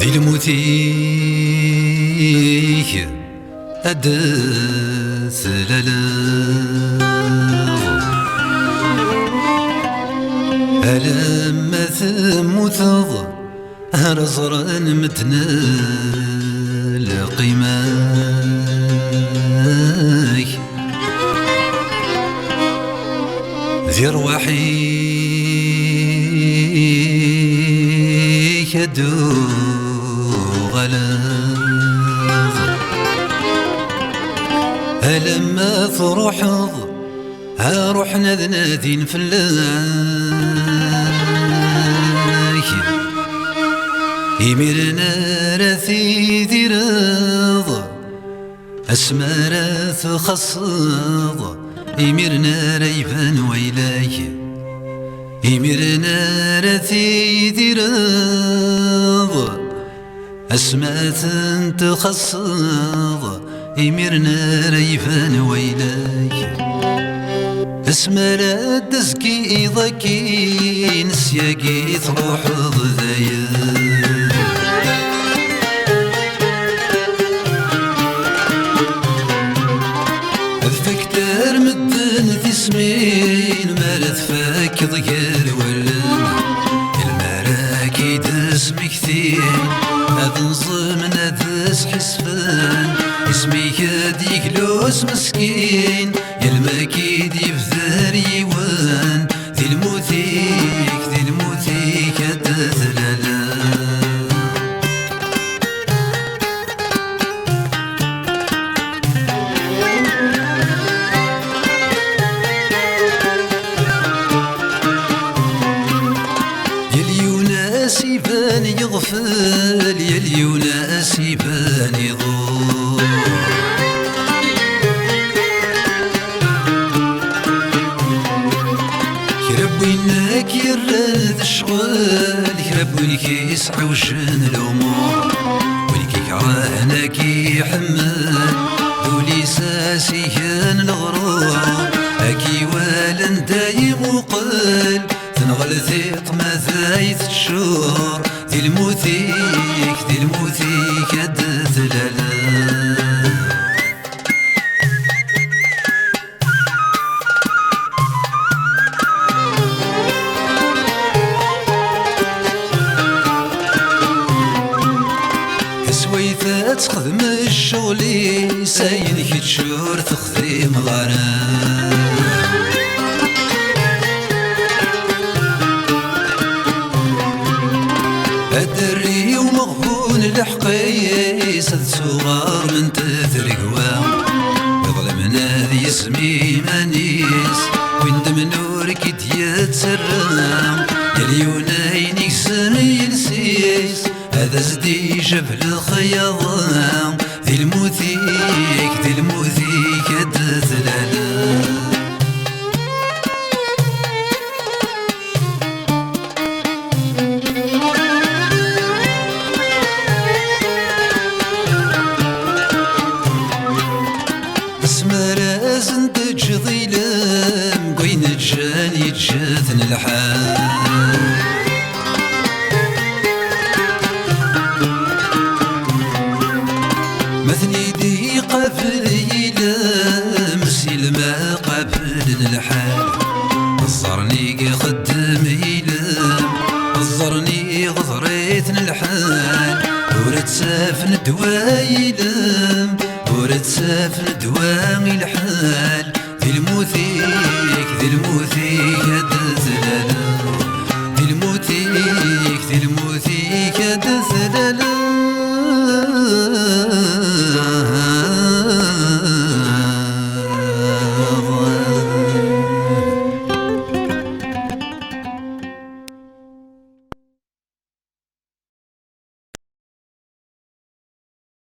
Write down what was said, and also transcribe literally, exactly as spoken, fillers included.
Di lmut-ik ad d-tlaleḍ, alamma temmuteḍ, ara ẓren medden lqima-k. Di rrwaḥ-ik ad d-tuɣaleḍ, alamma truḥeḍ, ruḥen ad nadin fell-ak. Imiren ara tidireḍ, asmi ara txaṣṣeḍ, imiren ara iban wayla-k. Imiren ara tidireḍ, asmi ad ten-txaṣṣeḍ, imiren ara iban wayla-k. Asmi ara d-tezgiḍ akkin, syagi truḥeḍ dayen. Ad fakter medden tismin, mi ara tfakkeḍ gar wallen. Ilmara k-id-smektin, ad nẓemen, ad sḥisfen. Isem-ik ad d-yeglu s meskin, yal ma k-id-yebder yiwen. Di lmut-ik, di lmut-ik ad d-tlaleḍ. Yal yiwen a s-iban yeɣfel, yal yiwen a s-iban iḍul. Kra n win ak-yerran d ccɣel, kra n win k-yesḥewjen lumuṛ. Win k-ikrehen ad k-iḥemmel, d ul-is a s-igan leɣrur. Ad k-iwalan dayem uqel, tenɣel tiṭ ma day tettcur. Di lmut-ik, di lmut-ik ad d-tlaleḍ. Taswayt ad texdem ccɣel-is, ayen kečč ur texdimeḍ ara. Ad d-err i umeɣbun lḥeqq-is, ad suɣerment tregwa. Iḍelmen ad yesmi iman-is, win d-menur k-id-yettarra. Yal yiwen ayen igzem iles-is, ad as-d-ijab lexyaḍ. Di lmut-ik, di lmut-ik ad d-tlaleḍ. Asmi ara asen-teǧǧeḍ ilem, deg wayen ǧǧan yeǧǧa-ten lḥal. Ma ten-id-iqabel yilem, s yilem qablen lḥal. Ẓẓerni ixeddem yilem, ẓẓerni ɣeḍrit n lḥal. Ur ttafen ddwa yilem, ur ttafen ddwa i lḥal. Di lmut-ik, di lmut-ik ad